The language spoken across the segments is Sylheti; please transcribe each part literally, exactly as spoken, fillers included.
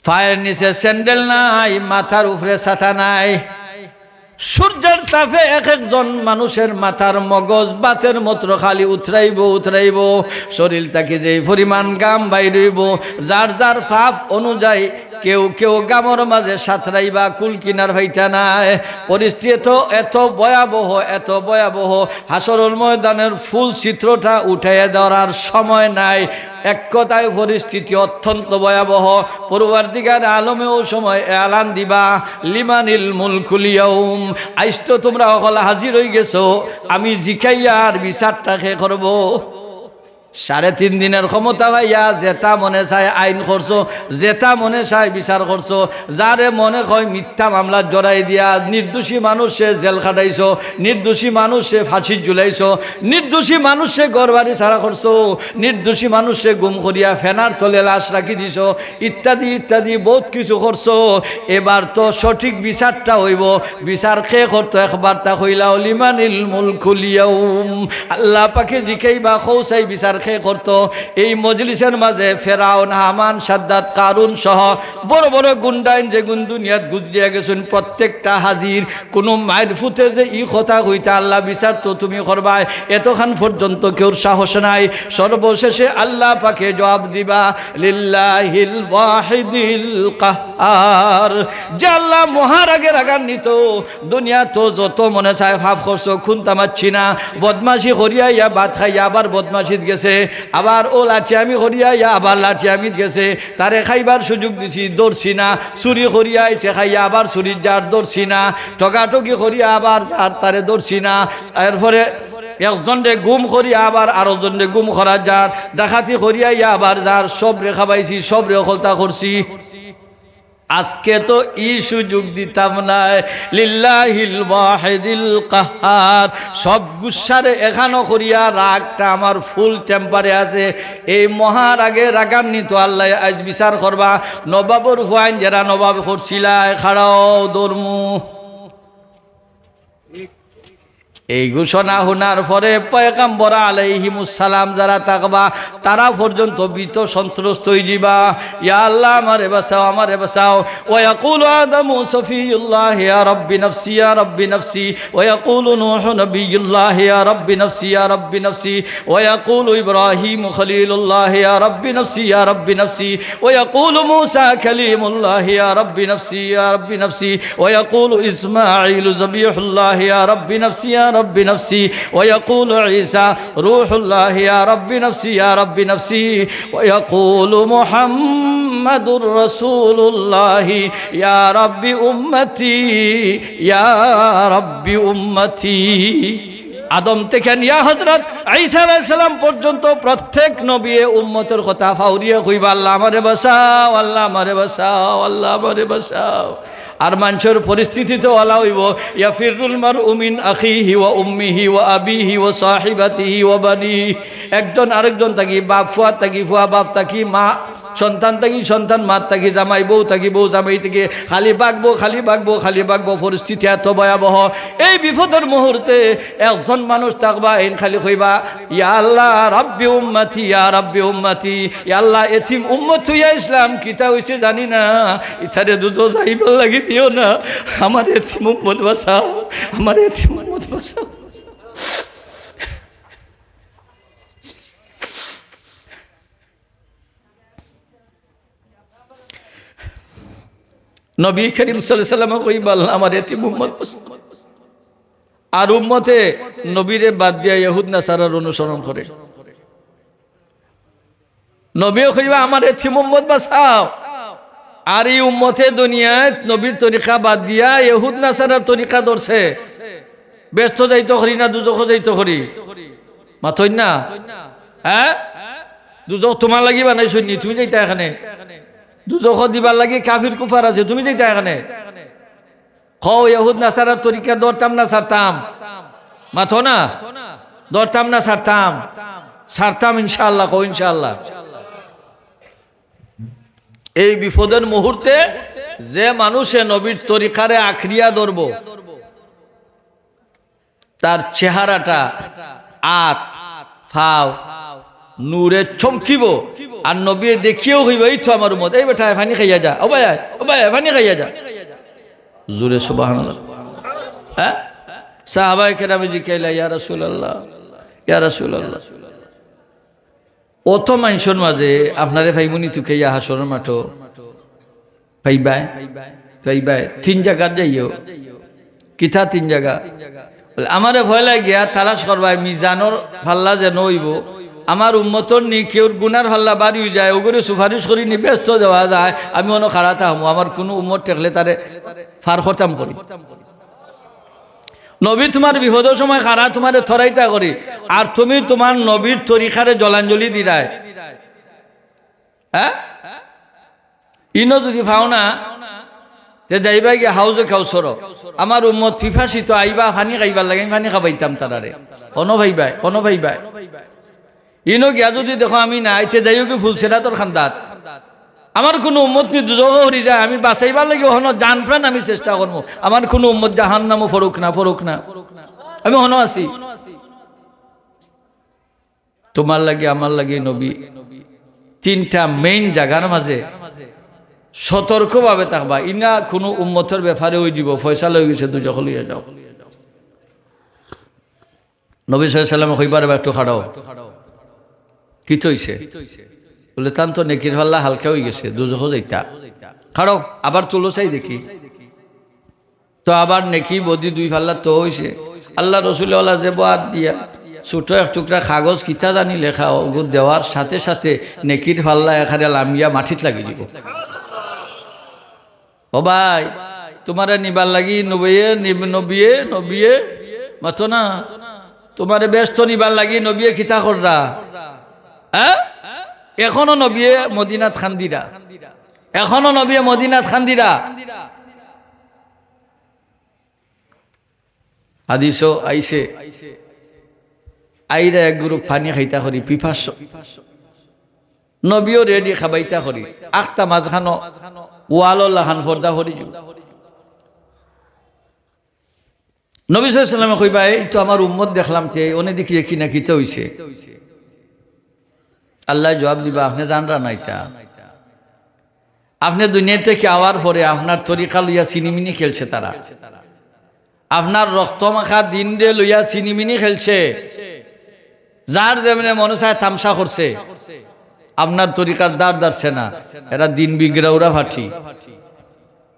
পায়ের নিচে স্যান্ডেল নাই, মাথার উপরে ছাতা নাই। সূর্যের তাপে এক একজন মানুষের মাথার মগজ ভাতের মতো খালি উতরাইবো, উতরাইবো। শরীর থাকি যেই পরিমাণ ঘাম বাইর অইবো, যার যার পাপ অনুযায়ী কেউ কেউ ঘামর মাঝে সাঁতরাইবা, কুল কিনার পাইতা নায়। পরিস্থিতি তো এত ভয়াবহ, এত ভয়াবহ, হাশরুল ময়দানের ফুল চিত্রটা উঠাইয়া ধরার সময় নাই। এক কথায় পরিস্থিতি অত্যন্ত ভয়াবহ। পরওয়ারদিগার আলমে অউ সময় এলান দিবা, "লিমানিল মুলকুল ইয়াউম।" আইজ তো তুমরা হকল হাজির অইগেছো, আমি জিকাইয়ার বিচারটা কে করবো? সাড়ে তিন দিনের ক্ষমতা পাইয়া যেটা মনে চায় আইন করছো, যেটা মনে চায় বিচার করছো, যারে মনে কয় মিথ্যা মামলা জড়াই দিয়া নির্দোষী মানুষরে জেল খাটাইছো, নির্দোষী মানুষরে ফাঁসিত ঝুলাইছো, নির্দোষী মানুষরে ঘরবাড়ি ছাড়া করছো, নির্দোষী মানুষরে গুম করিয়া ফেনার তলে লাশ রাখি দিছো, ইত্যাদি ইত্যাদি বউত কিছু করছো। এবার তো সঠিক বিচারটা অইবো। বিচার কে করতো? একবার তা কইলাও, "লিমানিল মুলকুল ইয়াউম।" আল্লাহ পাকে জিকাইবা, "কও চাই বিচার কে করতো?" এই মজলিসের মাঝে ফেরাউন, হামান, সাদ্দাদ, কারুন সহ বড় বড় গুন্ডাইন যেগুন দুনিয়াত গুজরিয়া গেছইন, প্রত্যেকটা হাজির। কুনু মায়ের ফুতে যে ই কথা কইতা, "আল্লাহ বিচার তো তুমি করবায়", এতখান পর্যন্ত কেউর সাহস নাই। সর্বশেষে আল্লাহ পাকে জবাব দিবা, "লিল্লাহিল ওয়াহিদিল কাহহার।" যে আল্লাহ মহারাগে রাগান্বিত, দুনিয়াত যত মনে চায় পাপ করছো, খুন তামাচ্ছি না, বদমাশি করিয়া ইয়া ভাত খাইয়া আবার বদমাশিত গেছে, আবার অউ লাঠিয়ামি করিয়া ইয়া আবার লাঠিয়ামিত গেছে, তারে খাইবার সুযোগ দিছি, ধরছি না, চুরি করিয়া আইছে, খাইয়া আবার চুরিত যার, ধরছি না, ঠগাঠগি করিয়া আবার যার, তারে ধরছি না, এরপরে একজনরে গুম করিয়া আবার আরোজনরে গুম করা যার, ডাকাতি করিয়া ইয়া আবার যার, সবরে খাবাইছি, সবরে হকলতা করছি। আজকে তো ই সুযোগ দিতাম নায়। লিল্লাহিল ওয়াহিদিল কাহহার। সব গুসারে এখানো করিয়া রাগটা আমার ফুল টেম্পারে আছে। এই মহারাগে রাগান্বিত আল্লায় আইজ বিচার করবা। নবাবর ফুয়াইন যেরা নবাব করছিলায়, খাড়াও ধরমু। এই ঘোষণা হুনার পরে পয়গম্বর আলাইহিমুস সালাম যারা থাকবা, তারা পর্যন্ত ভীত সন্ত্রস্ত অইযিবা। ইয়া আল্লাহ, আমারে বাঁচাও, আমারে বাঁচাও। ويقول آدم صفي الله يا رب نفسي يا رب نفسي، ويقول نوح نبي الله يا رب نفسي يا رب نفسي، ويقول إبراهيم خليل الله يا رب نفسي يا رب نفسي، ويقول موسى كليم الله يا رب نفسي يا رب نفسي، ويقول إسماعيل ذبيح الله يا رب نفسي يا رب نفسي، ويقول عيسى روح الله يا رب نفسي يا رب نفسي، ويقول محمد رسول الله يا رب أمتي يا رب أمتي। আদম থেকে নিয়া হযরত ঈসা আলাইহিস সালাম পর্যন্ত প্রত্যেক নবীয়ে উম্মতের কথা ফাউরিয়া কইবা, "আল্লাহ আমারে বাঁচাও, আল্লাহ আমারে বাঁচাও, আল্লাহ আমারে বাঁচাও।" আর মানষর পরিস্থিতি তো অলা অইবো, يفر المرء من أخيه وأمه وأبيه وصاحبته وبنيه। একজন আরেকজন থাকি, বাপ ফুয়া থাকি, ফুয়া বাপ থাকি, মা সন্তান থাকি, সন্তান মাত থাকি, জামাই বউ থাকি, বউ জামাই থাকি, খালি ভাগবো, খালি ভাগবো, খালি ভাগবো। পরিস্থিতি এত ভয়াবহ। এই বিপদের মুহূর্তে একজন মানুষ থাকবা, এইন খালি কইবা, "ইয়া আল্লাহ, রাব্বি উম্মতি, ইয়া রাব্বি উম্মতি।" ইয়া আল্লাহ, এতিম উম্মত থইয়া আইছলাম, কিতা অইছে জানি না, ইতারে দুজো যাইবার লাগি দিও না, আমার এতিম উম্মত বাঁচাও, আমার এতিম উম্মত বাঁচাও। নবী করিম সাল্লাল্লাহু আলাইহি ওয়াসাল্লাম কইবা, "আল্লাহ, আমার এতিম উম্মত পছন্দ।" আর উম্মতে নবীরে বাদ দিয়া ইহুদ নাসারার অনুসরণ করে। নবীয়ে কইবা, "আমার এতিম উম্মত বাঁচাও।" আর ই উম্মতে দুনিয়াত নবীর তরিকা বাদ দিয়া ইহুদ নাসারার তরিকা ধরছে। বেহেস্তো যাইতো করি না, দুজখো যাইতো করি? মাতইন না? হ্যাঁ? দুজখ তুমার লাগি বানাইছইন নি, তুমি যাইতায় কেনে? দুজখো দিবার লাগি কাফির কুফার আছে, তুমি যাইতায় কেনে? কও, ইহুদ নাসারার তরিকা ধরতাম না ছাড়তাম? মাতো না? ধরতাম না ছাড়তাম? ছাড়তাম ইনশাআল্লাহ, কও ইনশাআল্লাহ। এই বিপদের মুহূর্তে যে মানুষে নবীর তরিকারে আঁকড়িয়া ধরবো, তার চেহারাটা, আত, ফাও, নূরে চমকিবো। আর নবীয়ে দেখিয়াউ কইবা, "এই তো আমার উম্মত, এই বেটা, পানি খাইয়া যা, ও ভাই আয়, ও ভাই আয়, পানি খাইয়া যা।" জোরে সুবহানাল্লাহ। হ্যাঁ? সাহাবায়ে কেরামে জিকাইলা, "ইয়া রাসূলুল্লাহ, ইয়া রাসূলুল্লাহ।" অত মানষর মাঝে আপনারে পাইমুনি তুকাইয়া হাশরর মাঠো? পাইবায়, পাইবায়। তিন জাগাত যাইও। কিতা তিন জাগা? বলে, আমারে পয়লা গিয়া তালাশ করবায়, মিজানর পাল্লা যেন অইবো। আমার উম্মতর নি কেউর গুনার পাল্লা বাড়ি অই যায়, ওগুরে সুপারিশ করি নি বেহেস্তো যাওয়া যায়, আমি অনো খাড়া থাকমু, আমার কুনু উম্মত ঠেকলে তারে পার করতাম করি। নবী তুমার বিপদর সময় খাড়া তুমারে থরাইতা করি, আর তুমি তুমার নবীর তরিকারে জলাঞ্জলি দিরায়। হ্যাঁ? ইনো যুদি পাও না, তে যাইবায় গিয়া হাউজে কাউসর। আমার উম্মত পিপাসিত, আইবা পানি খাইবার লাগি, আমি পানি খাবাইতাম তারারে। অনো পাইবায়, অনো পাইবায়। ইনো গিয়া যুদি দেখো আমি নাই, তে যাইওগি ফুলসিরাতর কান্দাত। আমার কুনু উম্মত নি দুজখো পড়ি যায়, আমি বাঁচাইবার লাগি অখনো জান প্রাণ আমি চেষ্টা করমু। আমার কুনু উম্মত জাহান্নামো পড়ুক না, পড়ুক না। আমি অখনো আছি। তুমার লাগি, আমার লাগি নবী তিনটা মেইন জাগার মাঝে সতর্কভাবে থাকবা। ইনা কুনু উম্মতর ব্যাপারে অইযিবো, ফয়সালা অইগেছে, দুজখো লইয়া যাও। নবী সাল্লাল্লাহু আলাইহি ওয়াসাল্লামে কইবা, "রে বা, একটু খাড়াও।" কিতা অইছে? বলে, "তান তো নেকির পাল্লা হালকা অইগেছে, দুজখো যাইতা।" খাড়াও, আবার তুলো চাই দেখি। তো আবার নেকি বদি দুই পাল্লা তো অইছে। আল্লার রসুলে অলা যে বাত দিয়া ছোট এক টুকরা কাগজ কিতা জানি লেখা, ওগু দেওয়ার সাথে সাথে নেকির পাল্লা এখানে লামিয়া মাটিত লাগি দিবো। ও ভাই, তুমারে নিবার লাগি নবীয়ে, নিব-, নবীয়ে, নবীয়ে, মাতো না। তুমারে বেহেস্তো নিবার লাগি নবীয়ে কিতা কররা? হ্যাঁ? অখনো নবীয়ে মদিনাত কান্দিরা। অখনো নবীয়ে মদিনাত কান্দিরা। হাদিসো আইছে, আইরা এক গ্রুপ পানি খাইতা করি, পিপাস। নবীও রেডি খাবাইতা করি, আখতা মাঝখানো ওয়ালর লাখান পর্দা করি যু। নবী সাল্লাল্লাহু আলাইহি ওয়াসাল্লামে কইবা, "এই তো আমার উম্মত দেখলাম, তে অনে দেখি দেখি না কিতা অইছে?" আল্লায় জবাব দিবা, "আপনে জানরা না ইতা? আপনে দুনিয়া থাকি আওয়ার পরে আপনার তরিকা লইয়া ছিনিমিনি খেলছে তারা, আপনার রক্ত মাখা দিনরে লইয়া ছিনিমিনি খেলছে, যার যেমনে মনে চায় তামশা করছে, আপনার তরিকার দ্বার ধারছে না, এরা দিন বিগড়াউরা ফাটি।"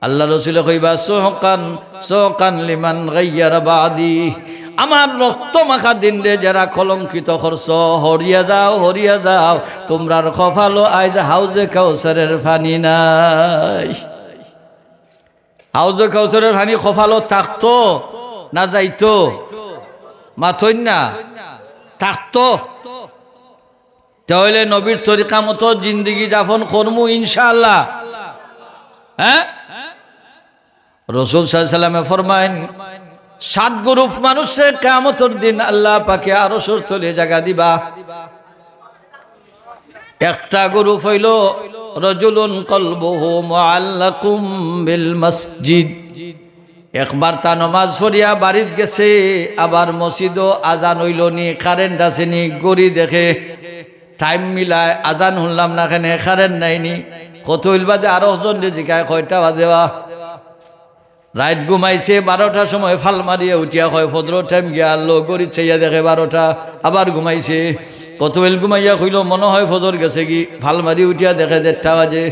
আল্লার রসুলে কইবা, "সুহকান, সুহকান লিমান গাইয়ারা বাদি।" আমার রক্ত মাখা দিনরে যেরা কলঙ্কিত করছো, হরিয়া যাও, হরিয়া যাও, তুমরার কপালো আইজ হাউজে কাউসারের পানি নাই। হাউজে কাউসারের পানি কপালো থাকতো না যাইতো? মাতইন না, থাকতো। তাহলে নবীর তরিকা মতো জিন্দেগি যাপন করমু ইনশাআল্লাহ। হ্যাঁ? রসুল সাল্লাল্লাহু আলাইহি ওয়াসাল্লামে ফরমাইন, সাত গ্রুপ মানুষরে কিয়ামতর দিন আল্লাহ পাকে আরশর তলে জাগা দিবা। একটা গ্রুপ অইলো, "রজুলুন কলবুহু মুআল্লাকুম বিল মসজিদ।" একবার তা নমাজ পড়িয়া বাড়িত গেছে, আবার মসজিদো আজান অইলো নি, কারেন্ট আছে নি, ঘড়ি দেখে, টাইম মিলায়, আজান হুনলাম না কেনে, কারেন্ট নাই নি। কতইল বাদে আরক জনরে জিকায়, "কয়টা বাজে বা?" রাইত ঘুমাইছে, বারোটার সময় ফাল মারিয়া উঠিয়া কয়, "ফজরর টাইম গিয়া আরলো।" ঘড়িত চাইয়া দেখে বারোটা, আবার ঘুমাইছে। কতইল ঘুমাইয়া কইলো, "মনো হয় ফজর গেছেগি।" ফাল মারি উঠিয়া দেখে দেড়টা বাজে।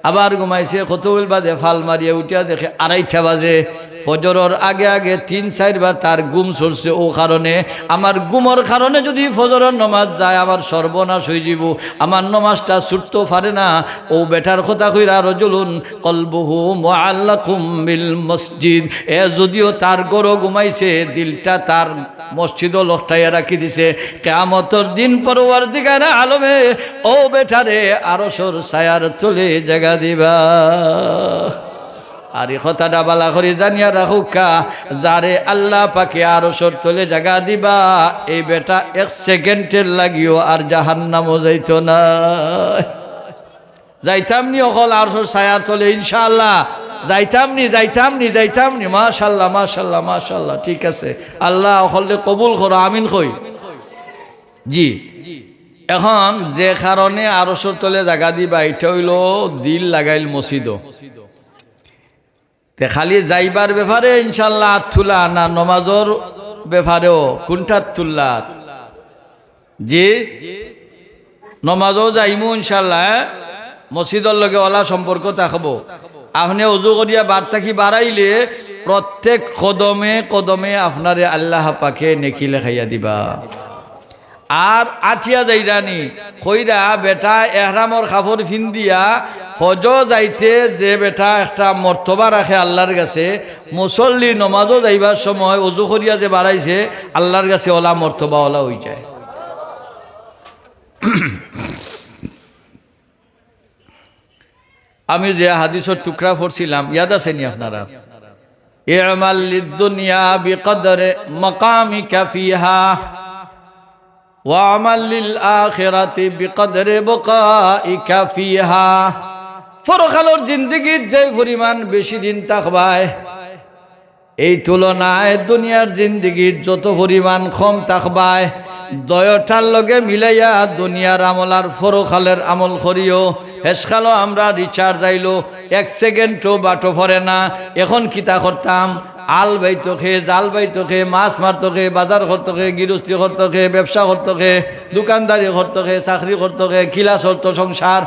আবার ঘুমাইছে, কতইল বাদে ফাল মারিয়া উঠিয়া দেখে আড়াইটা বাজে। ফজরর আগে আগে তিন চাইরবার তার ঘুম ছুটছে। অউ কারণে, আমার ঘুমর কারণে যুদি ফজরর নমাজ যায়, আমার সর্বনাশ অইযিবো, আমার নমাজটা ছুটতো পারে না। অউ বেটার কথা কইরা, রজুলুন কলবুহু মুআল্লাকুম বিল মসজিদ। এ যুদিও তার ঘরো ঘুমাইছে, দিলটা তার মসজিদো লটকাইয়া রাখি দিছে। কিয়ামতর দিন পরওয়ারদিগারে আলমে অউ বেটারে আরশর ছায়ার তলে জাগা দিবা। আর ই কথাটা ভালা করি জানিয়া রাখউক্কা, যারে আল্লাহ পাকে আরশর তলে জাগা দিবা, এই বেটা এক সেকেন্ডের লাগিও আর জাহান্নামো যাইতো নায়। যাইতাম নি অকল আরশর ছায়ার তলে, ইনশাআল্লাহ। যাইতাম নি, যাইতাম নি, যাইতাম নি। মাশাআল্লাহ, মাশাআল্লাহ, মাশাআল্লাহ। ঠিক আছে, আল্লাহ অকলরে কবুল করো, আমিন কই। জি, এখন যে কারণে আরশর তলে জাগা দিবা, ইটা অইলো দিল লাগাইল মসজিদো। তে খালি যাইবার ব্যাপারে ইনশাআল্লাহ আত তুলা না, নমাজর ব্যাপারেও কুনটাত তুললা? জি, নমাজও যাইমু ইনশাআল্লাহ, হ্যাঁ? মসজিদর লগে অলা সম্পর্ক থাকবো। আপনে অজু করিয়া বার থাকি বারাইলে প্রত্যেক কদমে কদমে আপনারে আল্লাহ পাকে নেকি লেখাইয়া দিবা। আর আটিয়া যাইরানি, কইরা বেটা এহরামর কাপড় ফিন্দিয়া হজো যাইতে যে বেটা একটা মর্তবা রাখে আল্লাহর গেছে, মুসল্লি নমাজো যাইবার সময় অজু করিয়া যে বারাইছে, আল্লাহর গেছে অলা মর্তবা অলা অইযায়। আমি যে হাদিসর টুকরা পড়ছিলাম, ইয়াদ আছে নি আপনারার? "ই'মাল লিদ-দুনিয়া বিকদরে মাকামিকা ফিহা, ওয়া আমাল লিল আখিরাতি বিকদরে বাকাইকা ফিহা।" পরকালর জিন্দেগিত যে পরিমাণ বেশি দিন থাকবায়, এই তুলনায় দুনিয়ার জিন্দেগিত যত পরিমাণ কম থাকবায়, দুইটার লগে মিলাইয়া দুনিয়ার আমল আর পরকালর আমল করিও। হেশকালো আমরা recharge আইলো, এক সেকেন্ডও বাটো পড়ে না। এখন কিতা করতাম? আল বাইতো খে, জাল বাইতো খে, মাছ মারতো খে, বাজার করতো খে, গিরস্তি করতো খে, ব্যবসা করতো খে, দোকানদারি করতো খে, চাকরি করতো খে, কিলা চলতো সংসার।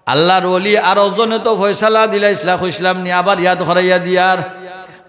আল্লাহর ওলি আরক জনে তো ফয়সালা দিলাইছলা, কইছলাম নি, আবার ইয়াদ করাইয়া দিয়ার।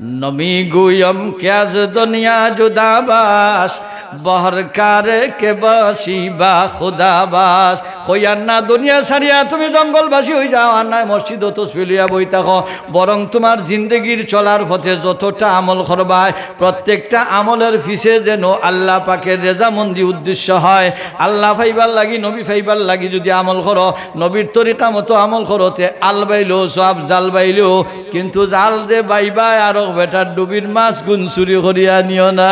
নমি গুয়ম কে আজ দুনিয়া জুদা বাস, বহর কারে কে বাসি বা খুদা বাস। কইয়ার না দুনিয়া ছাড়িয়া তুমি জঙ্গলবাসী অই যাও, আর নায় মসজিদো তসবি লইয়া বই থাকো, বরং তুমার জিন্দেগির চলার পথে যতটা আমল করবায়, প্রত্যেকটা আমলর পিছে যেন আল্লাহ পাকের রেজামন্দি উদ্দেশ্য হয়। আল্লাহ পাইবার লাগি, নবী পাইবার লাগি যদি আমল করো, নবীর তরিকা মতো আমল করো, তে আল বাইলেও সওয়াব, জাল বাইলেও। কিন্তু জাল যে বাইবায়, আরক বেটার ডুবির মাছ গুন চুরি করিয়া নিও না।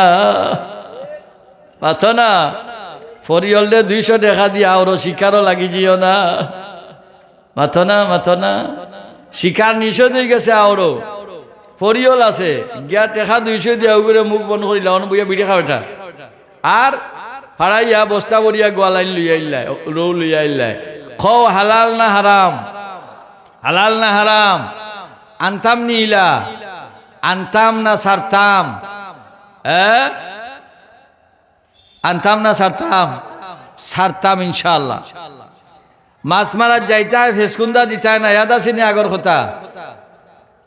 মাতো না, ফরিয়লরে দুইশো টেকা দিয়া আওরো শিকারো লাগি যিও না। মাতো না, মাতো না। শিকার নিষেধ অইগেছে আওরো। ফরিয়ল আছে, গিয়া টেকা দুইশো দিয়া উগরে মুখ বন্ধ করিলা, অনো বইয়া বিড়ি খাও এটা। আর ফাড়াইয়া বস্তা ভরিয়া গোয়ালাইন লইয়া আইল্লায়, রৌ লইয়া আইল্লায়। কও হালাল না হারাম? হালাল না হারাম? আনতাম নি ইলা? আনতাম না ছাড়তাম? এ? আনতাম না ছাড়তাম? ছাড়তাম ইনশাআল্লাহ। মাছ মারাত যাইতায়, ফেসকুন্দা দিতায় না, ইয়াদ আছে নি আগর কথা?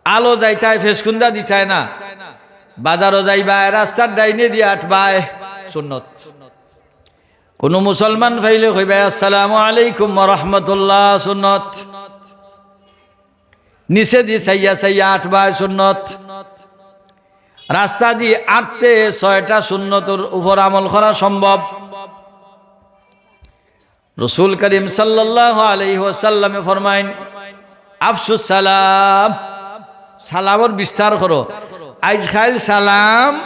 আলো যাইতায়, ফেসকুন্দা দিতায় না। বাজারো যাইবায়, রাস্তার ডাইনে দিয়া আটবায়, সুন্নত। কুনু মুসলমান পাইলে কইবায়, "আসসালামু আলাইকুম ওয়া রাহমাতুল্লাহ", সুন্নত। নিচেদি চাইয়া চাইয়া আটবায়, সুন্নত। রাস্তাদি আটতে ছয়টা সুন্নতর উপর আমল করা সম্ভব। রসুল করিম সাল্লাল্লাহু আলাইহি ওয়াসাল্লামে ফরমাইন, "আফশুস সালাম", সালামর বিস্তার করো। আইজকাইল সালাম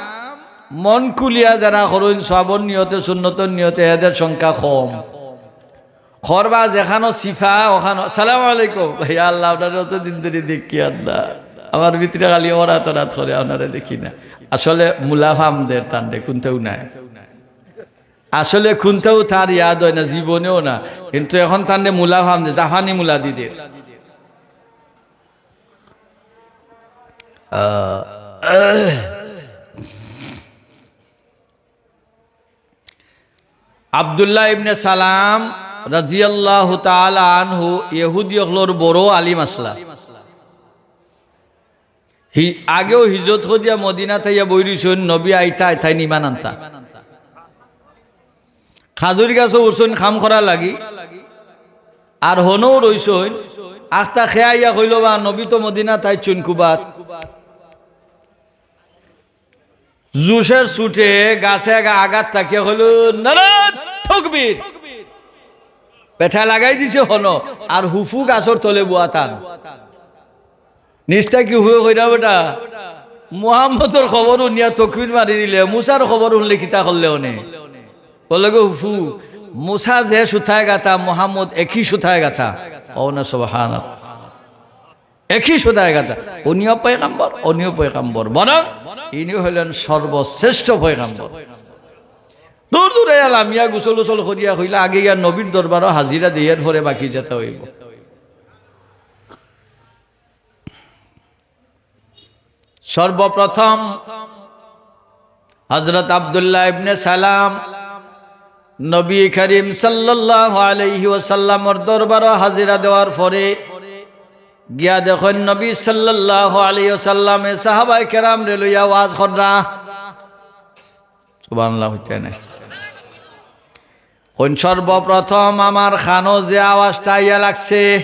মন খুলিয়া যারা করইন, সওয়াবর নিয়তে, সুন্নতর নিয়তে, এদের সংখ্যা কম। করবা যেখানো সিফা, ওখানো, "সালাম আলাইকুম।" ইয়া আল্লাহ, আপনারে অত দিন ধরি দেখি আর না। আমার ভিতরে খালি ওরাত ওরাত করে, আপনারে দেখি না। আসলে মুলা ফাম দের তানরে, কুনতেউ নাই। আসলে কুনতেউ তার ইয়াদ অয় না, জীবনেও না। কিন্তু এখন তানরে মুলা ফাম দে, জাফানি মুলা দি দের। আহ, আব্দুল্লাহ ইবনে সালাম রাদিয়াল্লাহু তাআলা আনহু ইহুদি অকলর বড় আলিম আছলা। হি-, আগেও হিজরত করিয়া মদিনাত আইয়া বই রইছইন, নবী আইতা আইতাইন ইমান আনতা। খাজুর গাছো উঠছইন কাম করার লাগি, আর হনো রইছইন। আখতা খে আইয়া কইলো, "বা নবী তো মদিনাত আইছইন কুবাত।" জুশের ছুটে গাছে আগা আঘাত থাকিয়া কইলো, "নারায়ে তাকবীর।" বেটা লাগাই দিছে হনো, আর হুফু গাছর তলে বুয়া তান। নিচতা কি হুয়ে কইরা বেটা? মুহাম্মদর খবর হুনিয়া তকবীর মারি দিলে, মুসার খবর হুনলে কিতা করলে অনে? বলে গো হুফু, মুসা যে সুতায় গাথা, মুহাম্মদ একই সুতায় গাথা। ও না, সুবহানাল্লাহ। একই সুতায় গাথা। উনিও পয়গাম্বর, উনিও পয়গাম্বর। বরং ইনি হইলেন সর্বশ্রেষ্ঠ পয়গাম্বর। দূর দূর আইয়া লামিয়া গোসল-উসল করিয়া কইলা, "আগে গিয়া নবীর দরবারো হাজিরা দেই, এরপরে বাকি যেতা অইবো।" সর্বপ্রথম হযরত আব্দুল্লাহ ইবনে সালাম নবী করিম সাল্লাল্লাহু আলাইহি ওয়াসাল্লামর দরবারো হাজিরা দেওয়ার পরে গিয়া দেখইন নবী সাল্লাল্লাহু আলাইহি ওয়াসাল্লামে সাহাবায়ে কেরামরে লইয়া ওয়াজ কররা। সুবহানাল্লাহ অইতে নায়। কইন, সর্বপ্রথম আমার কানো যে আওয়াজটা আইয়া লাগছে,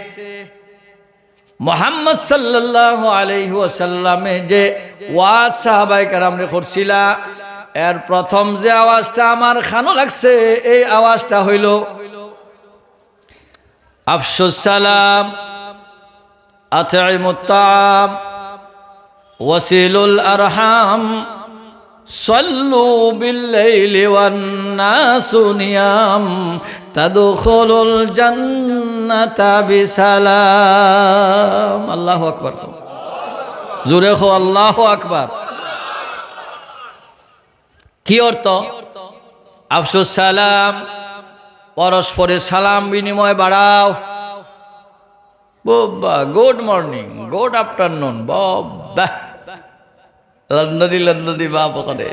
মুহাম্মদ সাল্লাল্লাহু আলাইহি ওয়াসাল্লামে যে ওয়াজ সাহাবায়ে কেরামরে করছিলা, এর প্রথম যে আওয়াজটা আমার কানো লাগছে, এই আওয়াজটা অইলো, "আফশুস সালাম, আতইমুত তাআম, ওয়াসিলুল আরহাম, সাল্লু বিল লাইলি ওয়ান নাসু নিয়াম, তাদখুলুল জান্নাতা বিসালাম।" আল্লাহু আকবার। জোরে কও, আল্লাহু আকবার। কি অর্থ? আফশুস সালাম, পরস্পরে সালাম বিনিময় বাড়াও। বাবা, good morning, good afternoon, বাবা। লন্ডনি, লন্ডনি বাপ ওখানে।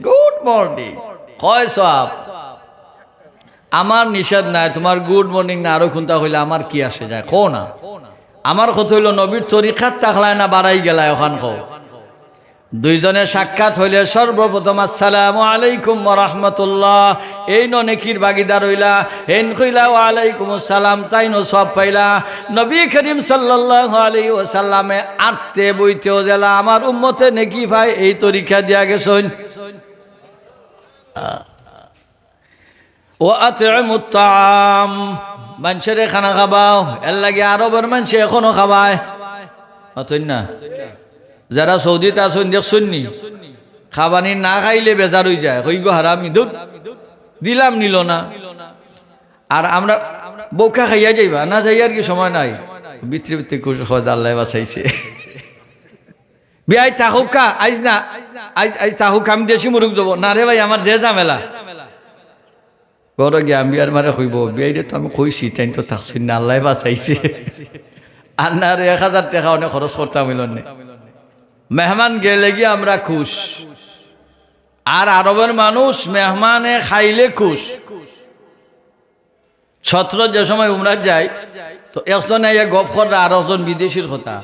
Good morning। কয় সওয়াব। আমার নিষেধ নাই, তুমার good morning না আরো কুনতা কইলে আমার কি আসে যায়, কও না। আমার কথা অইলো নবীর তরিকাত থাকলায় না বাড়াই গেলায়, অখান কও। দুইজনে সাক্ষাৎ অইলে সর্বপ্রথম "আসসালামু আলাইকুম ওয়া রাহমাতুল্লাহ", এইন নেকির ভাগিদার অইলা, হেইন কইলা "ওয়া আলাইকুমুস সালাম", তাইনও সওয়াব পাইলা। নবী করিম সাল্লাল্লাহু আলাইহি ওয়াসাল্লামে আটতে বইতেও যেলা আমার উম্মতে নেকি পায়, এই তরিকা দিয়া গেছইন। "ওয়া আতইমুত তাআম", মানষরে খানা খাবাও, এরলাগি আরবর মানষে এখনো খাবায়। মাতইন না? যারা সৌদিত আছইন দেখছইন নি? খাবানি না খাইলে বেজার অইযায়, কইগো হারামি, ধুর, দিলাম নিলো না। আর আমরা বউক্কা খাইয়া যাইবা, না যাইয়ার কি সময় নাই? ভিতরে ভিতরে খুশ অয়, আল্লায় বাঁচাইছে। "বিয়াই থাকউক্কা, আইজ না, আইজ, আইজ থাকউক্কা, আমি দেশি মুরগ যাবো।" "না রে ভাই, আমার যে ঝামেলা।" ঘরো গিয়া আমি আর মারে কইবো, "বিয়াইরে তো আমি কইছি, তাইন তো থাকছইন না, আল্লায় বাঁচাইছে। আর না রে, এক হাজার টেকা অনে খরচ করতাম অইলো নে।" মেহমান গেলেগি আমরা খুশ। আর আরবর মানুষ মেহমানে খাইলে খুশ। সত্রো যে সময় উমরাত যাই, তো একজনে আইয়া গপ কররা আরকজন বিদেশির কথা।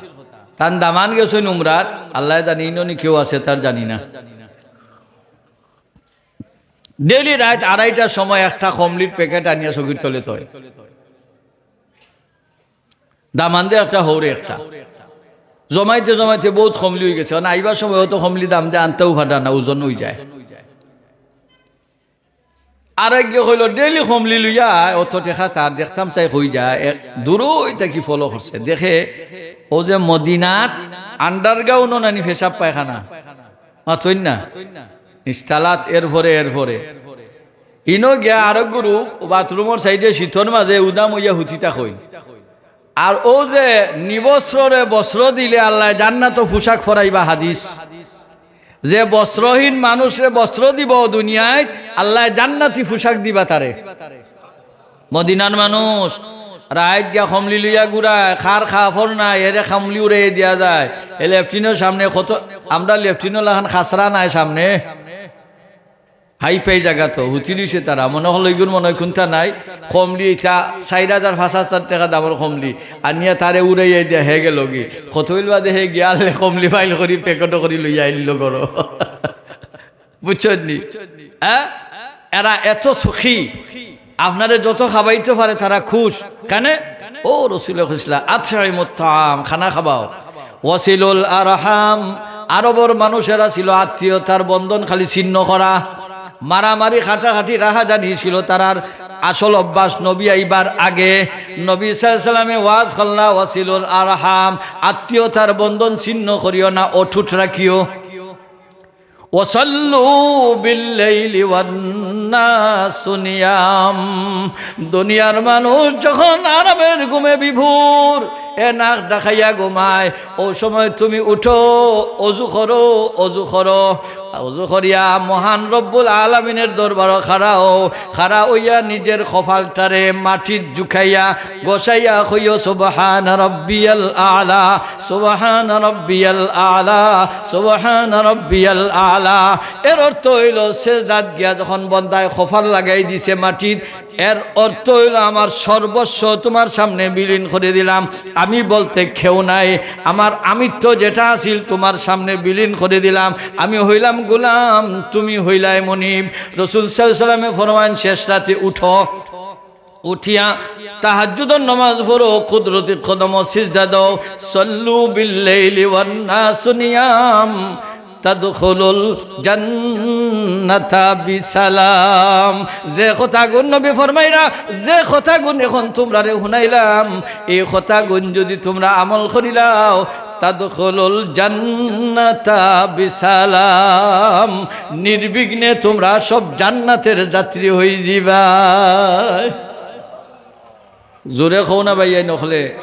তান দামান গেছইন উমরাত, আল্লায় জানে ইনো নি কেউ আছে, তার জানি না। ডেইলি রাইত আড়াইটার সময় একটা কমলির প্যাকেট আনিয়া চকির তলে থয়। দামান্দে একটা, হউরে একটা। জমাইতে জমাইতে বউত কমলি অইগেছে, কারণ আইবার সময় অত কমলি দামান্দে আনতেও পারে না, ওজন অইযায়। আরেকগে কইলো, "ডেইলি কমলি লইয়া অত টেকা তার, দেখতাম চাই কই যায়, দূরই থাকি ফলো করছে।" দেখে অউ যে মদিনাত আন্ডারগ্রাউন্ডও নানি পেশাব পায়খানা, মাতইন না? নিচতলাত, এরপরে, এরপরে। ইনো গিয়া আরক গুরু বাথরুমর সাইডে শীতর মাঝে উদাম অইয়া হুতি থাকইন। আর অউ যে নিবস্ত্ররে বস্ত্র দিলে আল্লায় জান্নাতো পোশাক পরাইবা, হাদিস। যে বস্ত্রহীন মানুষরে বস্ত্র দিবো দুনিয়াত, আল্লায় জান্নাতি পোশাক দিবা তারে। মদিনার মানুষ রাইত গিয়া কমলি লইয়া ঘুরায়, কার কাপড় নাই, এরে কমলি উড়াইয়া দিয়া যায়। এ লেট্রিনর সামনে কত, আমরা লেট্রিনর লাখান খাসরা নাই সামনে, হাইফাই জাগা তো, হুতি দিছে তারা, মনো করলো ইগুর মনো অয় কুন্তা নাই, কমলি ইতা চাইর হাজার পাঁচ হাজার টেকা দামর কমলি, আনিয়া তারে উড়াইয়া দিয়া হে গেলোগি। কতইল বাদে হে গিয়া আনলে কমলি ফাইল করি প্যাকেটো করি লইয়া আইলো ঘরো। বুঝছইন নি? হ্যাঁ? এরা এত সুখী, আপনারে যত খাবাইতো পারে তারা খুশ। কেনে? অউ রসুলে কইছলা, "আতইমুত তাআম", খানা খাবাও। "ওয়াসিলুল আরহাম", আরবর মানুষেরা ছিল আত্মীয়তার বন্ধন খালি ছিন্ন করা, মারামারি কাটাকাটি রাহাজানি ছিল তারার আসল অভ্যাস। নবী আইবার আগে নবী সাল্লাল্লাহু আলাইহি ওয়াসাল্লামে ওয়াজ করলা, "ওয়াসিলুল আরহাম", আত্মীয়তার বন্ধন ছিন্ন করিও না, অটুট রাখিও। "ওয়াসাল্লু বিল লাইলি ওয়ান নাসু নিয়াম", দুনিয়ার মানুষ যখন আরামের ঘুমে বিভোর, এ নাক ডাকাইয়া ঘুমায়। অউ সময় তুমি উঠো, অজু করো, অজু করো, অজু করিয়া মহান রব্বুল আলামিনের দরবারো খাড়াও। খাড়া অইয়া নিজের কপালটারে মাটিত ঝুকাইয়া ঘষাইয়া কইও, "সুবহান রব্বিয়াল আলা, সুবহান রব্বিয়াল আলা, সুবহান রব্বিয়াল আলা।" এর অর্থ অইলো, সেজদাত গিয়া যখন বন্দায় কপাল লাগাই দিছে মাটির, এর অর্থ অইলো, "আমার সর্বস্ব তুমার সামনে বিলীন করি দিলাম, আমি বলতে কেউ নাই, আমার আমিত্ব যেটা আছিল তুমার সামনে বিলীন করি দিলাম, আমি অইলাম গোলাম, তুমি অইলায় মনিব।" রাসূল সাল্লাল্লাহু আলাইহি ওয়াসাল্লামে ফরমাইন, শেষ রাতে উঠো, উঠিয়া তাহাজ্জুদর নামাজ পড়ো, কুদরতি কদমো সিজদা দাও, "সল্লু বিল লাইলি ওয়ান নাসু নিয়াম, তাদখুলুল জান্নাতা বিসালাম।" যে কথাগুন নবী ফরমাইরা, যে কথাগুন এখন তুমরারে হুনাইলাম, এই কথাগুন যুদি তুমরা আমল করিলাও, "তাদখুলুল জান্নাতা বিসালাম", নির্বিঘ্নে তুমরা সব জান্নাতের যাত্রী অইযিবায়। জোরে কও না ভাইয়াইন অকলে,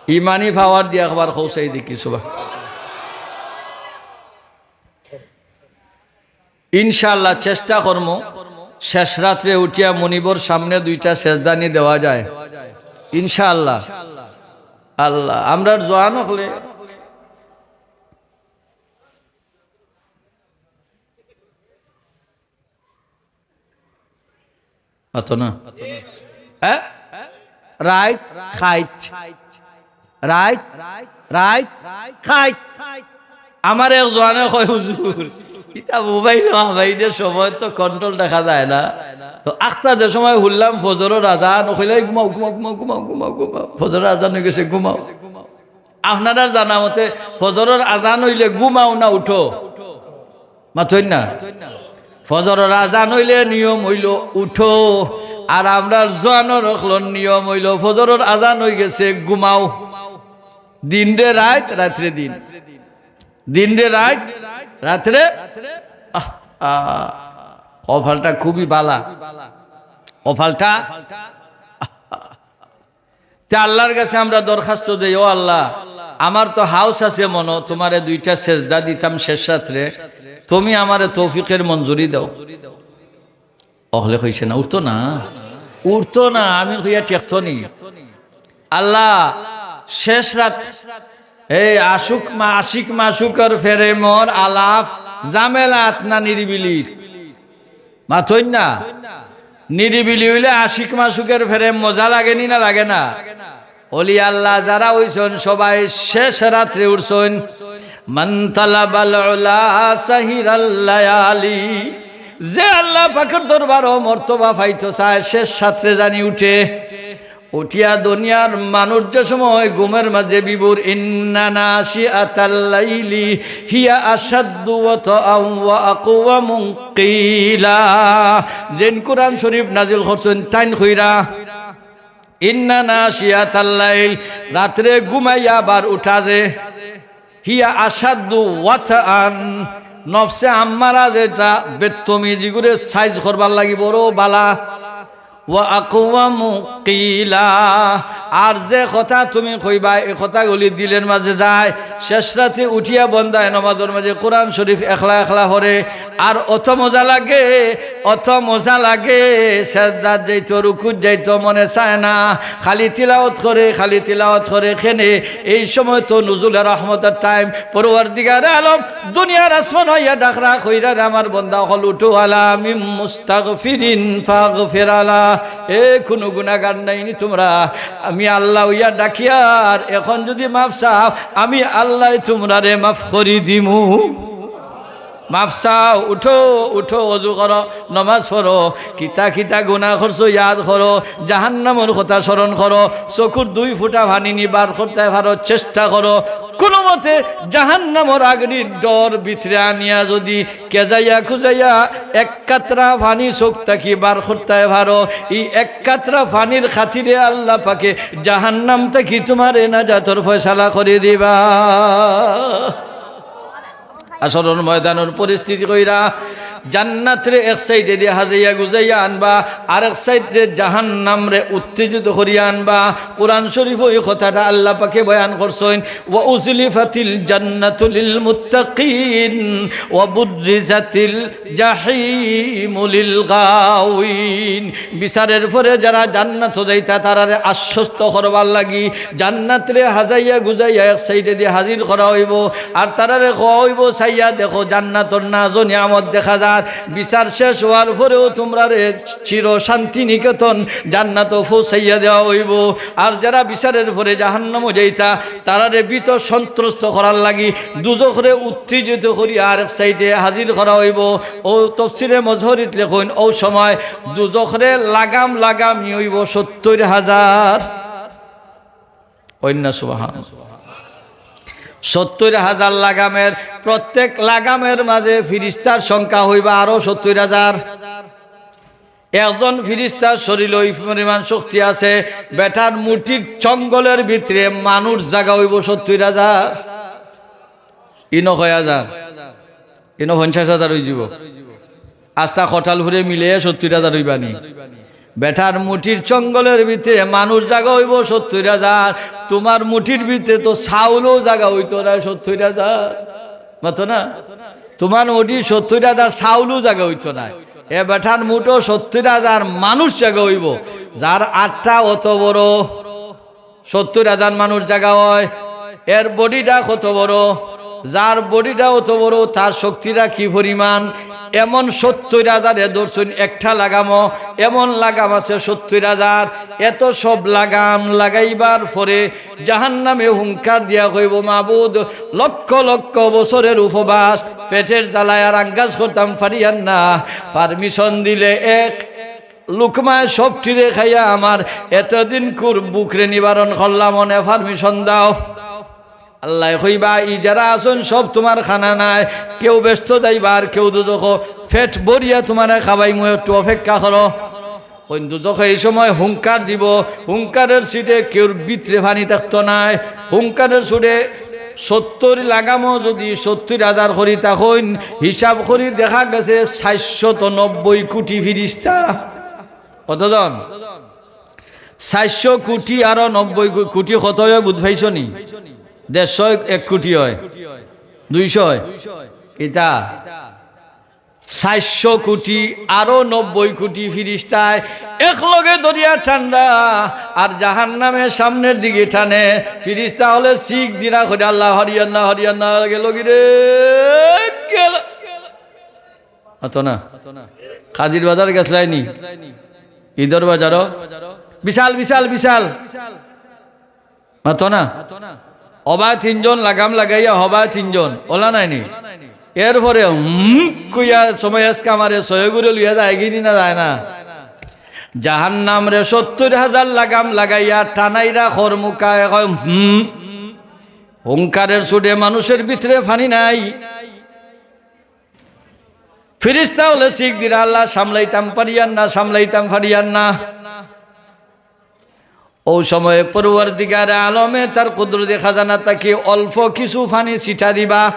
ইমানি পাওয়ার দিয়া একবার কও চাই দেখি, সুবহান। ইনশাআল্লাহ চেষ্টা করমু, শেষ রাত্রে উঠিয়া মনিবর সামনে দুইটা সেজদানি দেওয়া যায়, ইনশাআল্লাহ। আল্লাহ, আমরার জোয়ান অকলে অত না? হ্যাঁ? রাইত খাইত। রাইত, রাইত খাইত। আমার এক জোয়ানে কয়, "হুজুর, ইতা মোবাইল হামাইলে সময় তো কন্ট্রোল রাখা যায় না। তো আখতা যে সময় হুনলাম ফজরর আজান, কইলে, 'ঘুমাও, ঘুমাও, ঘুমাও।' ফজরর আজান অইগেছে, ঘুমাও।" আপনারার জানা মতে ফজরর আজান অইলে ঘুমাও না উঠো? মাতইন না। ফজরর আজান অইলে নিয়ম অইলো উঠো, আর আমরার জোয়ানর অকলর নিয়ম অইলো ফজরর আজান অইগেছে ঘুমাও। দিনরে রাইত, রাইতরে দিন, দিনরে রাইত, রাইতরে, আহ, আহ, কপালটা খুবই বালা, কপালটা তে আল্লাহর গেছে আমরা দরখাস্ত দেই, "ও আল্লাহ, আমার তো হাউস আছে মনো, তুমারে দুইটা সেজদা দিতাম শেষ রাত্রে, তুমি আমারে তৌফিকের মঞ্জুরি দাও।" অকলে কইছে না, উঠতো না, উঠতো না, আমি কইয়া ঠেকতো নি। আল্লাহ, শেষ রাত, এই আশুক মা-, আশিক মাশুকর ফেরে মোর আলাপ, ঝামেলাত না নিরিবিলিত? মাতইন না। নিরিবিলি অইলে আশিক মাশুকের ফেরে মজা লাগে নি না লাগে না? অলি আল্লাহ যারা অইছইন সবাই শেষ রাত্রে উঠছইন। মান তালাবাল উলা সাহিরাল লায়ালি। যে আল্লাহ পাকের দরবারো মর্তবা পাইতো চায়, শেষ রাত্রে জানি উঠে। উঠিয়া দুনিয়ার মানুষ যে সময় ঘুমের মাঝে বিভোর, ইন্না নাশিআতাল লাইলি হিয়া আশাদ্দু ওয়াতআন ওয়া আকওয়ামু কিলা। যেইন কুরআন শরীফ নাজিল করছইন, তাইন কইরা, ইন্না নাশিআতাল লাইল, রাত্রে ঘুমাইয়া আবার উঠা যে, হিয়া আশাদ্দু ওয়াতআন, নফসে আম্মারা যেটা বেত্তমি, যেগুরে সাইজ করবার লাগি বড় বালা, ওয়া আকওয়ামু কিলা, আর যে কথা তুমি কইবা, এই কথাগুলি দিলের মাঝে যায়। শেষ রাতে উঠিয়া বন্দায় নমাজর মাঝে কোরআন শরীফ একলা একলা পড়ে, আর অত মজা লাগে, অত মজা লাগে, সেজদাত যাইতো, রুকুত যাইতো মনে চায় না, খালি তিলাওয়াত করে, খালি তিলাওয়াত করে। কেনে? এই সময় তো নুজুলে রহমতের টাইম। পরওয়ারদিগারে আলম দুনিয়ার আসমান অইয়া ডাকরা, কইরা রে আমার বন্দা অকল উঠো, আলা মিন মুস্তাগফিরিন ফাগফির আলা। এ কুনু গুনাগার নাইনি তুমরা? আমি আল্লাহ অইয়া ডাকিয়ার, এখন যুদি মাফ চাও, আমি আল্লায় তুমরারে মাফ করি দিমু। মাফ চাও, উঠো, উঠো, অজু করো, নমাজ পড়ো, কিতা কিতা গুনা করছো ইয়াদ করো, জাহান্নামর কথা স্মরণ করো, চকুর দুই ফুটা পানি নি বার করতায় পারো, চেষ্টা করো। কুনুমতে জাহান্নামর আগুনির ডর ভিতরে আনিয়া যুদি কেজাইয়া খুজাইয়া এক কাতরা পানি চোখ থাকি বার করতায় পারো, ই এক কাতরা পানির খাতিরে আল্লাহ পাকে জাহান্নাম থাকি তুমারে নাজাতর ফয়সালা করি দিবা। হাশরর ময়দানর পরিস্থিতি কইরা, জান্নাতরে এক সাইডেদি হাজাইয়া গুজাইয়া আনবা, আরেক সাইডে জাহান্নামরে উত্তেজিত করিয়া আনবা। কোরআন শরীফো ই কথাটা আল্লাহ পাকে বয়ান করছইন, "ওয়া উজলিফাতিল জান্নাতু লিল মুত্তাকিন ওয়া বুররিজাতিল জাহিমু লিল গাউইন।" বিচারের পরে যারা জান্নাতো যাইতা, তারারে আশ্বস্ত করবার লাগি জান্নাতরে হাজাইয়া গুজাইয়া এক সাইডেদি হাজির করা অইবো, আর তারারে কওয়া অইবো, "চাইয়া দেখো, জান্নাতর নাজ ও নিয়ামত দেখা যার।" বিচার শেষ অওয়ার পরেও তুমরারে চির শান্তি নিকেতন জান্নাতো পৌঁছাইয়া দেওয়া অইবো। আর যারা বিচারের পরে জাহান্নামো যাইতা, তারারে ভীত সন্ত্রস্ত করার লাগি দুজখরে উত্তেজিত করি আরেক সাইডে হাজির করা অইবো। অউ তফসিরে মজহরিত লেখইন, অউ সময় দুজখরে লাগাম লাগামি অইবো সত্তইর হাজার। অইন্না সুবহান। সত্তইর হাজার লাগামের, প্রত্যেক লাগামের মাঝে ফিরিস্তার সংখ্যা অইবা আরো সত্তইর হাজার। একজন ফিরিস্তার শরীলো ই পরিমাণ শক্তি আছে, বেটার মুঠির চঙ্গলের ভিতরে মানুষ জাগা অইবো সত্তইর হাজার। ইনো কয় হাজার? ইনো পঞ্চাশ হাজার অইযিবো। আস্তা কঠাল ফুরে মিলে সত্তইর হাজার অইবানি। বেটার মুঠির চঙ্গলের ভিতরে মানুষ জাগা অইবো সত্তইর হাজার। তুমার মুঠির ভিতরে তো চাউলও জাগা অইতো নায় সত্তইর হাজার। মাতো না? তুমার মুঠির সত্তইর হাজার চাউলও জাগা অইতো নায়। এ বেটার মুঠো সত্তইর হাজার মানুষ জাগা অইবো। যার আটটা অত বড়, সত্তইর হাজার মানুষ জাগা অয়, এর বডিটা কত বড়, যার বডিটা অত বড়, তার শক্তিটা কি পরিমাণ? এমন সত্তইর হাজারে ধরছইন একটা লাগামো, এমন লাগাম আছে সত্তইর হাজার। এত সব লাগাম লাগাইবার পরে জাহান্নামে হুঙ্কার দিয়া কইবো, "মাবুদ, লক্ষ লক্ষ বছরের উপবাস, পেটের জ্বালায় আর আঙ্গাজ করতাম পারিয়ার না, পারমিশন দিলে এক লুকমায় সবটিরে খাইয়া আমার এতদিনকুর ভুকরে নিবারণ করলাম, অনে পারমিশন দাও।" আল্লায় কইবা, "ই যারা আছইন সব তুমার খানা নায়, কেউ বেহেস্তো যাইবা আর কেউ দুজখো, পেট ভরিয়া তুমারে খাবাইমু, একটু অপেক্ষা করো।" অউ দুজখে ই সময় হুঙ্কার দিবো, হুঙ্কারের সুরে কেউর ভিতরে পানি থাকতো নায়, হুঙ্কারের সুরে সত্তইর লাগামো যুদি সত্তইর হাজার করি থাকইন, হিসাব করি দেখা গেছে চাইরশত নব্বই কুটি ফিরিস্তা। কতজন? চাইরশো কুটি আরো নব্বই কু-, কুটি কত অয় বুঝ পাইছো নি? দেড়শো এক কুটি অয়, দুইশো অয়। কিতা? চাইরশো কুটি আরো নব্বই কুটি ফিরিস্তায় একলগে ধরিয়া টানরা, আর জাহান্নামে সামনের দিকে টানে। ফিরিস্তা অকলে চিক দিরা কইরা, "আল্লাহ, হরিয়ান না, হরিয়ান না, গেল গি রে, গেল।" মাতো না। কাজির বাজার গেছলায় নি? ইদর বাজারো? বিশাল, বিশাল, বিশাল। মাতো না। অবায় তিনজন লাগাম লাগাইয়া, হবায় তিনজন। অলা নায় নি? এরপরে হুম কইয়া সময় আজকে আমারে ছয় ঘুরে লইয়া যায় গি নি না যায় না? জাহান্নামরে সত্তইর হাজার লাগাম লাগাইয়া টানাইরা খরমুকায় কয়, হুম। হুঙ্কারের সুরে মানুষের ভিতরে পানি নাই। ফিরিস্তা অকলে চিক দিরা, "আল্লাহ, সামলাইতাম পারিয়ার না, সামলাইতাম পারিয়ার না।" অউ সময়ে পরওয়ারদিগারে আলমে তার কুদরতি খাজানা থাকি অল্প কিছু পানি ছিটা দিবা।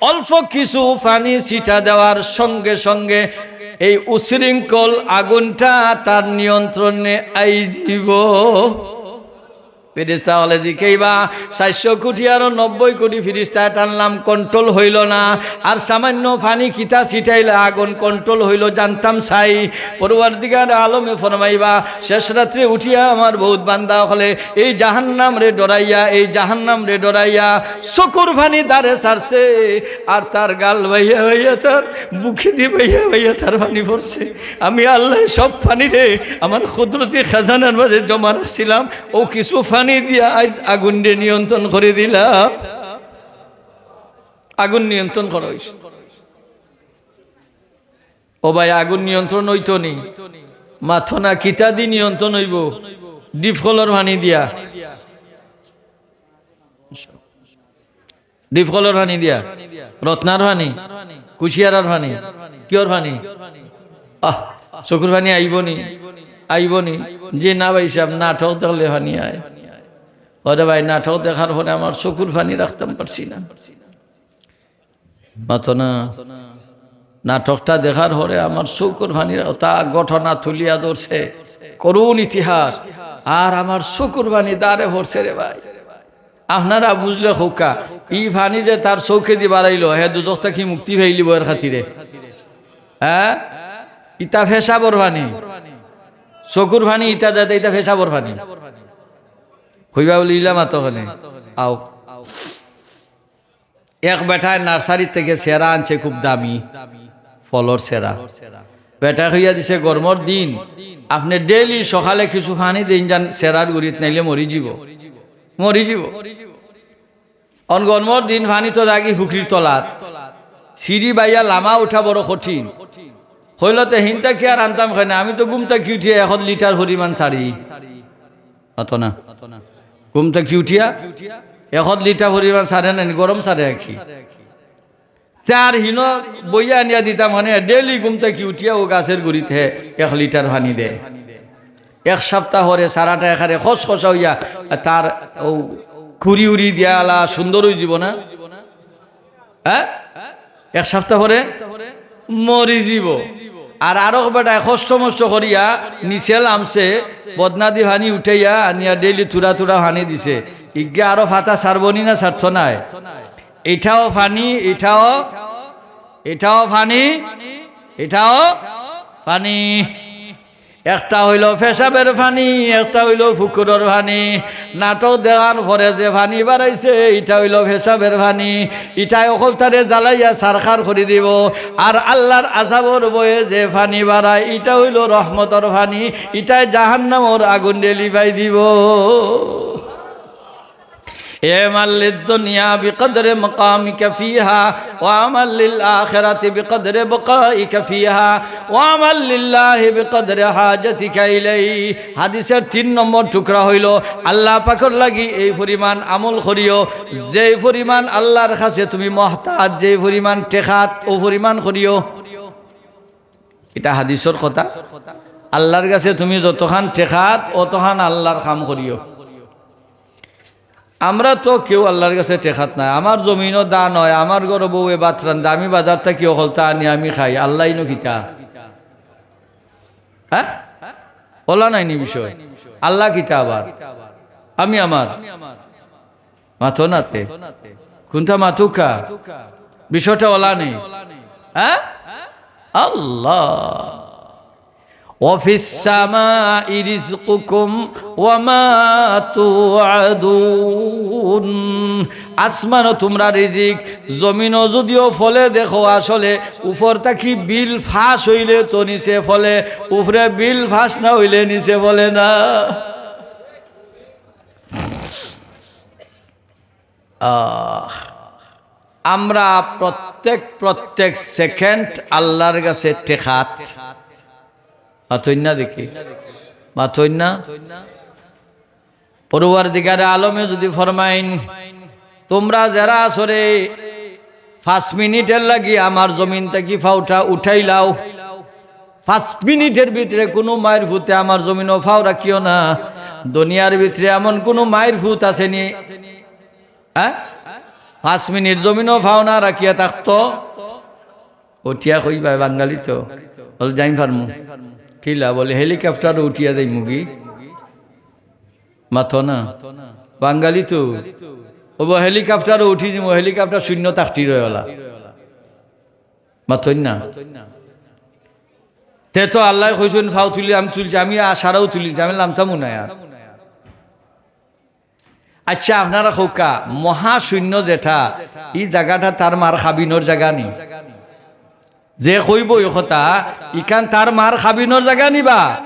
অল্প কিছু পানি ছিটা দেওয়ার সঙ্গে সঙ্গে এই উশৃঙ্খল আগুনটা তার নিয়ন্ত্রণে আইযিবো। ফিরিস্তা অকলে জিকাইবা, "চাইরশো কুটি আরো নব্বই কুটি ফিরিস্তায় টানলাম, control অইলো না, আর সামান্য পানি কিতা ছিটাইলে আগুন control অইলো, জানতাম চাই।" পরওয়ারদিগার আলমে ফরমাইবা, "শেষ রাত্রে উঠিয়া আমার বউত বান্দা অকলে এই জাহান্নামরে ডরাইয়া, এই জাহান্নামরে ডরাইয়া চকুর পানি ধারে ছাড়ছে, আর তার গাল বাইয়া বাইয়া, তার বুকেদি বাইয়া বাইয়া তার পানি পড়ছে। আমি আল্লায় সব পানিরে আমার কুদরতি খাজানার মাঝে জমা রাখছিলাম, অউ কিছু পানি দিয়া আইজ আগুনরে নিয়ন্ত্রণ করি দিলাম।" আগুন নিয়ন্ত্রণ করা অইছে। ও ভাই, আগুন নিয়ন্ত্রণ অইতো নি? মাতো না, কিতা দি নিয়ন্ত্রণ অইবো? ডিপ কলর পানি দিয়া। ডিপ কলর পানি দিয়া। রত্নার পানি, কুশিয়ারার পানি, কিয়র পানি? আহ, চকুর পানি আইবো নি? আইবো নি? জি না ভাইসাব, নাটক দেখলে পানি আয়। ওরে ভাই, নাটক দেখার পরে আমার চকুর পানি রাখতাম পারছি না। মাতো না। নাটকটা দেখার পরে আমার চকুর পানি, অতা ঘটনা তুলিয়া ধরছে, করুণ ইতিহাস, আর আমার চকুর পানি দারে পড়ছে রে ভাই। আপনারা বুঝলে কউক্কা, ই পানি যে তার চকুদি বারাইলো, হে দুজখ থাকি মুক্তি পাইলিবো এর খাতিরে। হ্যাঁ, ইটা পেশাবর পানি, চকুর পানি ইটা যাতে, ইটা পেশাবর পানি। কইবা বুলে ইলা মাতো কেনে? আও। এক বেটায় নার্সারি থাকি চেরা আনছে, খুব দামি ফলর চেরা। বেটায় কইয়া দিছে, "গরমর দিন আপনে ডেইলি সকালে কিছু পানি দেইন যান চেরার গুড়িত, নাইলে মরি যিবো, মরি যিবো।" অন গরমর দিন পানি তো যাগি ফুকরির তলাত, সিঁড়ি বাইয়া লামা উঠা বড় কঠিন। কইলো, "তে হিনতা কিয়ার আনতাম কেনে, আমি তো ঘুম থাকি উঠিয়া এক লিটার পরিমাণ ছাড়ি।" অত না, ঘুম থাকি উঠিয়া এক লিটার পরিমাণ ছাড়ে না নি, গরম ছাড়ে আর কি। তার হিনো বইয়া আনিয়া দিতাম, মানে ডেইলি ঘুম থাকি উঠিয়া অউ গাছের গুড়িত হে এক লিটার পানি দেয়। এক সপ্তাহ পরে সারাটা এখানে খসখসা অইয়া তার অউ খুরি উরি দিয়া আলা সুন্দর অই যিবো না? হ্যাঁ, এক সপ্তাহ পরে মরি যিবো। আর আরক বেটায় কষ্ট মষ্ট করিয়া নিচে লামছে, বদনাদি পানি উঠাইয়া আনিয়া ডেইলি থুড়া থুড়া পানি দিছে। ইগে আরো ফাতা ছাড়বো নি না ছাড়তো নায়? ইটাও পানি, ইটাও, ইটাও পানি, ইটাও পানি। একটা অইলো পেশাবের পানি, একটা অইলো ফুকরির পানি। নাটক দেখার পরে যে পানি বারাইছে, ইটা অইলো পেশাবের পানি। ইটায় অকলতারে জ্বালাইয়া ছারখার করি দিবো। আর আল্লার আযাবর ভয়ে যে পানি বারায়, ইটা অইলো রহমতর পানি। ইটায় জাহান্নামর আগুনরে লিভাই দিবো। اعمل للدنيا بقدر مقامك فيها، واعمل للآخرة بقدر بقائك فيها، واعمل لله بقدر حاجتك إليه। হাদিসর তিন নম্বর টুকরা অইলো, আল্লা পাকর লাগি এই পরিমাণ আমল করিও, যেই পরিমাণ আল্লার কাছে তুমি মহতাজ, যেই পরিমাণ টেকাত, অউ পরিমাণ করিও। ইটা হাদিসর কথা। আল্লার কাছে তুমি যতখান টেকাত, অতখান আল্লার কাম করিও। আমরা তো কেউ আল্লার কাছে টেকাত নায়। আমার জমিনো ধান অয়, আমার ঘরো বউয়ে ভাত রান্ধে, আমি বাজার থাকি অকলতা আনি আমি খাই। আল্লা ইনো কিতা? হ্যাঁ, অলা নায় নি বিষয়? আল্লা কিতা আবার? আমি আমার। মাতো না তে। কুনটা মাতুক্কা? বিষয়টা অলা নি? হ্যাঁ? আল্লা। وفي السماء رزقكم وما توعدون। আসমানো তুমরার রিজিক, জমিনো যুদিও ফলে দেখো আসলে, উপর থাকি বিল ফাঁস অইলে তো নিচে ফলে, উপরে বিল ফাঁস না অইলে নিচে ফলে না। আহ, আমরা প্রত্যেক, প্রত্যেক সেকেন্ড আল্লার কাছে টেকাত। মাতইন না দেখি, মাতইন না। পরওয়ারদিগারে আলমে যুদি ফরমাইন, "তুমরা যেরা আছো রে, পাঁচ মিনিটর লাগি আমার জমিন থাকি পাওটা উঠাইলাও, পাঁচ মিনিটর ভিতরে কুনু মাইর ফুতে আমার জমিনো পাও রাখিও না।" দুনিয়ার ভিতরে এমন কুনু মাইর ফুত আছে নি? হ্যাঁ? পাঁচ মিনিট জমিনো পাও না রাখিয়া থাকতো? উঠিয়া কইবা, "বাঙালি তো।" বলে, "যাইন পারমু।" কিলা? বলে, "হেলিকপ্টারো উঠিয়া যাইমুগি।" মাতো না। বাঙালি তো। অবো, "হেলিকপ্টারো উঠি যিমু, হেলিকপ্টার শূন্য থাকতি রয় অলা।" মাতইন না। তে তো আল্লায় কইছইন, "পাও তুলি, আমি তুলছি, আমি আশারাও তুলিছি, আমি লামতামও নায় আর।" আচ্ছা, আপনারা কউক্কা, মহাশূন্য যেটা, ই জাগাটা তার মার খাবিনর জাগা নি? যে কইবো ই কথা, ইখান তার মার খাবিনর জাগা নি বা?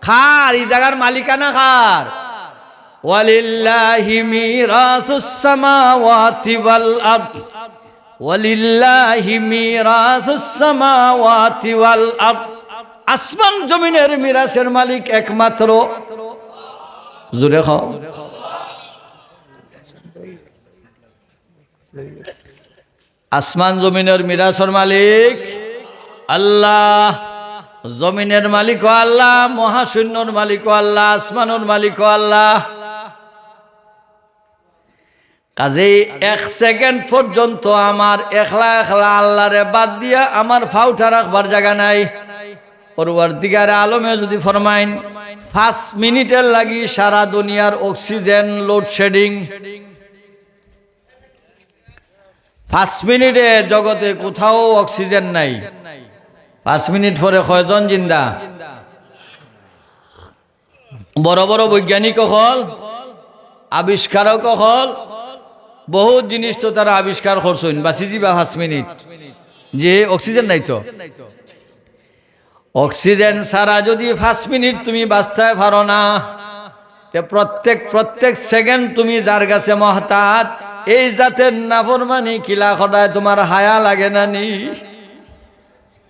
কার? ই জাগার মালিকানা কার? ولله ميراث السماوات والأرض। ولله ميراث السماوات والأرض। আসমান জমিনের মিরাসের মালিক একমাত্র, জোরে কও, আসমান জমিনের মিরাসের মালিক আল্লা। জমিনের মালিকও আল্লা, মহাশূন্যর মালিকও আল্লা, আসমানর মালিকও আল্লা। কাজেই এক সেকেন্ড পর্যন্ত আমার একলা একলা আল্লাহরে বাদ দিয়া আমার পাওটা রাখবার জাগা নাই। পরওয়ারদিগারে আলমে যুদি ফরমাইন, পাঁচ মিনিটের লাগি সারা দুনিয়ার অক্সিজেন লোডশেডিং, পাঁচ মিনিটে জগতে কোথাও অক্সিজেন নাই। পাঁচ মিনিট পরে কয়জন জিন্দা? বড় বড় বৈজ্ঞানিক অকল, আবিষ্কারক অকল, বহুত জিনিস তো তারা আবিষ্কার করছইন, বাঁচি যিবা পাঁচ মিনিট, যে অক্সিজেন নাই তো। অক্সিজেন ছাড়া যুদি পাঁচ মিনিট তুমি বাঁচতায় পারো না, তে প্রত্যেক, প্রত্যেক সেকেন্ড তুমি যার গেছে মহতাজ, এই জাতের নাফরমানি কিলা করায় তুমার হায়া লাগে না নি?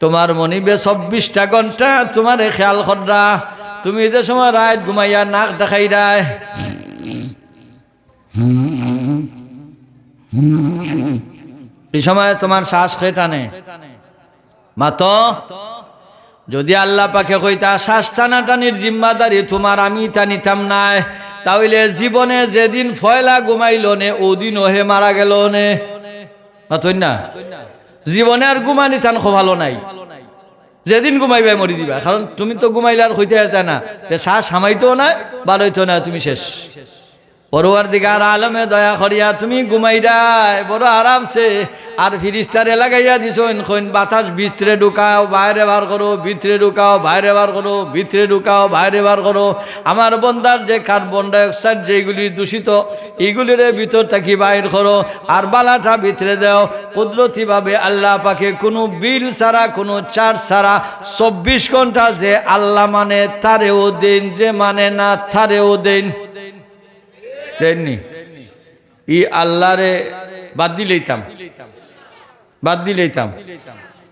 তুমার মনিবে চব্বিশটা ঘন্টা তুমারে খেয়াল কররা। তুমি যে সময় রাইত ঘুমাইয়া নাক ডাকাইরায়, এই সময় তুমার শ্বাস কে টানে? মাতো, যুদি আল্লাহ পাকে কইতা শ্বাস টানাটানির জিম্মাদারি তুমার, আমি ইতা নিতাম নায়, তা অইলে জীবনে যেদিন পয়লা ঘুমাইলো নে, অউ দিনও হে মারা গেলো নে। মাতইন না? জীবনে আর ঘুমানি তান কপালো নাই। যেদিন ঘুমাইবায় মরি যিবায়, কারণ তুমি তো ঘুমাইলে আর কইতায় পারতায় না, তে শ্বাস হামাইতোও নায়, বারইতোও নায়, তুমি শেষ। পরওয়ারদিগার আলমে দয়া করিয়া তুমি ঘুমাইরায় বড় আরামসে, আর ফিরিস্তারে লাগাইয়া দিছইন, কইন, "বাতাস ভিতরে ঢুকাও, বাইরে বার করো, ভিতরে ঢুকাও, বাইরে বার করো, ভিতরে ঢুকাও, বাইরে বার করো।" আমার বন্দার যে কার্বন ডাইঅক্সাইড, যেগুলি দূষিত, ইগুলিরে ভিতর থাকি বাইর করো, আর বালাটা ভিতরে দেও। কুদরতিভাবে আল্লাহ পাকে কুনু বিল ছাড়া, কুনু চার্জ ছাড়া, চব্বিশ ঘন্টা যে আল্লাহ মানে তারেও দেইন, যে মানে না তারেও দেইন। দেইন নি? ই আল্লাহরে বাদ দিলাইতাম, বাদ দিলাইতাম।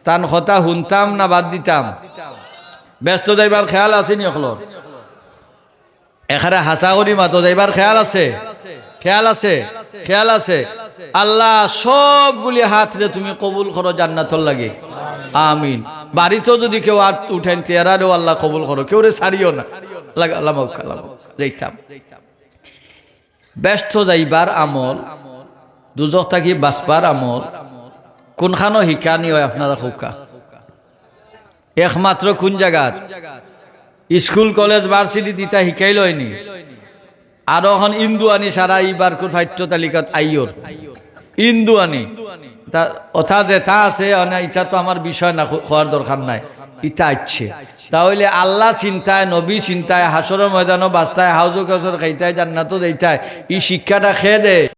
তান কথা হুনতাম না বাদ দিতাম? বেহেস্তো যাইবার খেয়াল আছে নি অকলর? একেবারে হাছা করি মাতো, যাইবার খেয়াল আছে? খেয়াল আছে? খেয়াল আছে? আল্লাহ, সবগুলি হাতরে তুমি কবুল করো জান্নাতর লাগি। আমিন। বাড়িত যুদি কেউ আত উঠাইন, তেরারেও আল্লাহ কবুল করো, কেউরে ছাড়িও না। লাগ-, লামাউক্কা, লামাউক্কা। যাইতাম। বেহেস্তো যাইবার আমল, দুজখ থাকি বাঁচবার আমল, কুনখানো হিকানি অয় আপনারা কউক্কা? একমাত্র কুন জাগাত? স্কুল, কলেজ, ভার্সিটিত ইতা হিকাইল অয়নি। আর অখন ইন্দু আনি সারা ই বারকুর পাঠ্য তালিকাত আইয়র। ইন্দু আনি। তা, অথা যেতা আছে, মানে, ইতা তো আমার বিষয় না, কো-, কওয়ার দরকার নাই। ইতা আইছে। তা অইলে আল্লাহ চিন্তায়, নবী চিন্তায়, হাশরর ময়দানো বাঁচতায়, হাউজে কাউসার খাইতায়, জান্নাতো যাইতায়, ই শিক্ষাটা কে দেয়?